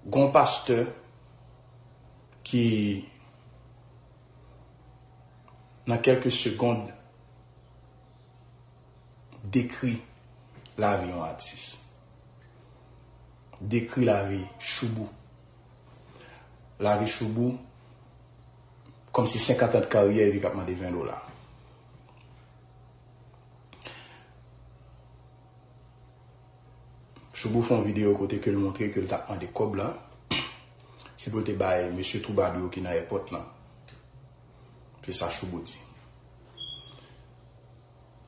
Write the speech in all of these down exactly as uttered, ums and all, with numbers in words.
Gon pastè ki nan kèlke segond dekri lavi yon atis. Dekri lavi Shoubou. Lavi Shoubou, kòmsi senkant an de karyè epi k ap mande ven dola. Shoubou fè yon videyo kote ke l montre ke l t ap mande kòb la. Se pou l te bay mesye twoubadou yo ki nan èpòt lan. Se sa Shoubou di.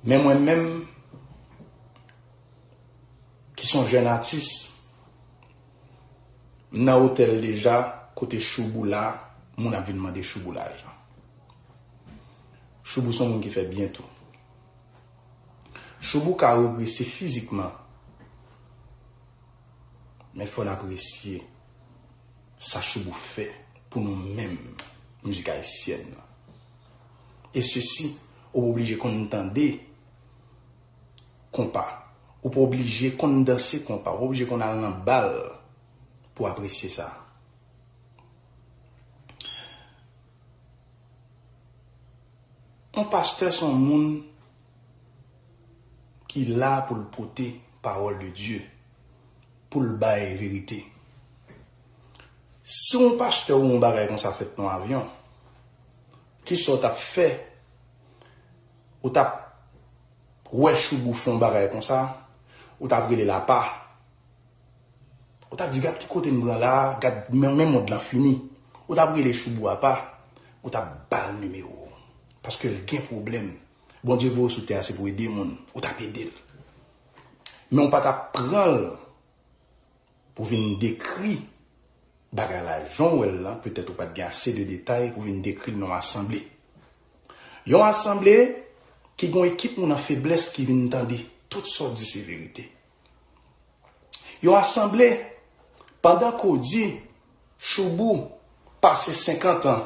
Men mwen menm, ki se yon jèn atis, m nan otèl deja, kote Shoubou la, moun ap vin mande Shoubou lajan. Shoubou se yon moun ki fè byen tou. Shoubou ka regrese fizikman, men fò n apresye sa Shoubou fè pou nou menm mizik ayisyèn nan. E sesi, ou pa oblije konn tande konpa. Ou pa oblije konn danse konpa. Ou pa oblije konn al nan bal pou apresye sa. Yon pastè se yon moun ki la pou l pote pawòl de Dye, pou l bay verite. Si yon pastè ou yon bagay konsa fèt nan yon avyon, kisa w t ap fè? Ou t ap wè Shoubou fè yon bagay konsa, ou t ap rele l apa. Ou t ap di, "Gad ki kote n pran la, gad men, men mond lan fini." Ou t ap rele Shoubou apa, ou t ap ba l nimewo w. Paske l gen pwoblèm. Bondye voye w sou tè a, se pou ede moun. Ou t ap ede l. Men ou pa t ap pran l pou vin dekri bagay la jan w wè l lan, petèt ou pa t gen ase de detay pou vin dekri l nan yon asanble. Yon asanble ki gen yon ekip moun an feblès ki vin tande tout sa w di se verite. Yon asanble, pandan ke w di Shoubou pase senkant an